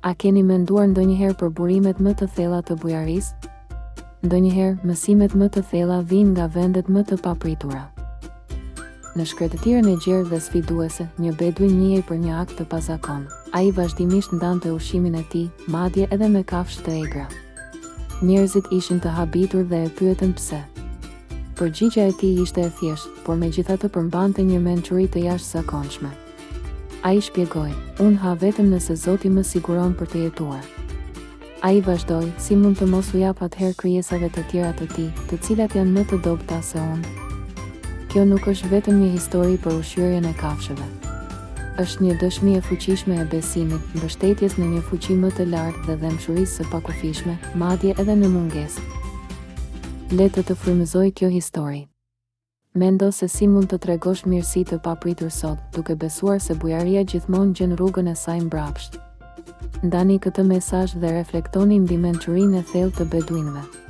A keni menduar ndonjëherë për burimet më të thella të bujarisë? Ndonjëherë, mësimet më të thella vijnë nga vendet më të papritura. Në shkretëtirën e gjerë dhe sfiduese, një beduin njihej për një akt të pazakontë. Ai vazhdimisht ndante ushqimin e tij, madje edhe me kafshë të egra. Njerëzit ishin të habitur dhe e pyetën pse. Përgjigja e tij ishte e thjeshtë, por megjithatë përmbante një mençuri të jashtëzakonshme. Ai shpjegoi, Unë ha vetëm nëse Zoti më siguron për të jetuar. Ai vazhdoi, Si mund të mos u jap atëherë krijesave të tjera të tij, të cilat janë më të dobëta se unë? Kjo nuk është vetëm një histori për ushqyerjen e kafshëve. Është një dëshmi e fuqishme e besimit, mbështetjes në një fuqi më të lartë dhe dhembshurisë së pakufishme, madje edhe në mungesë. Le të të frymëzojë kjo histori. Mendo se si mund të tregosh mirësi të papritur sot, duke besuar se bujaria gjithmonë gjen rrugën e saj mbrapsht. Ndani këtë mesazh dhe reflektoni mbi mençurinë e thellë të beduinëve.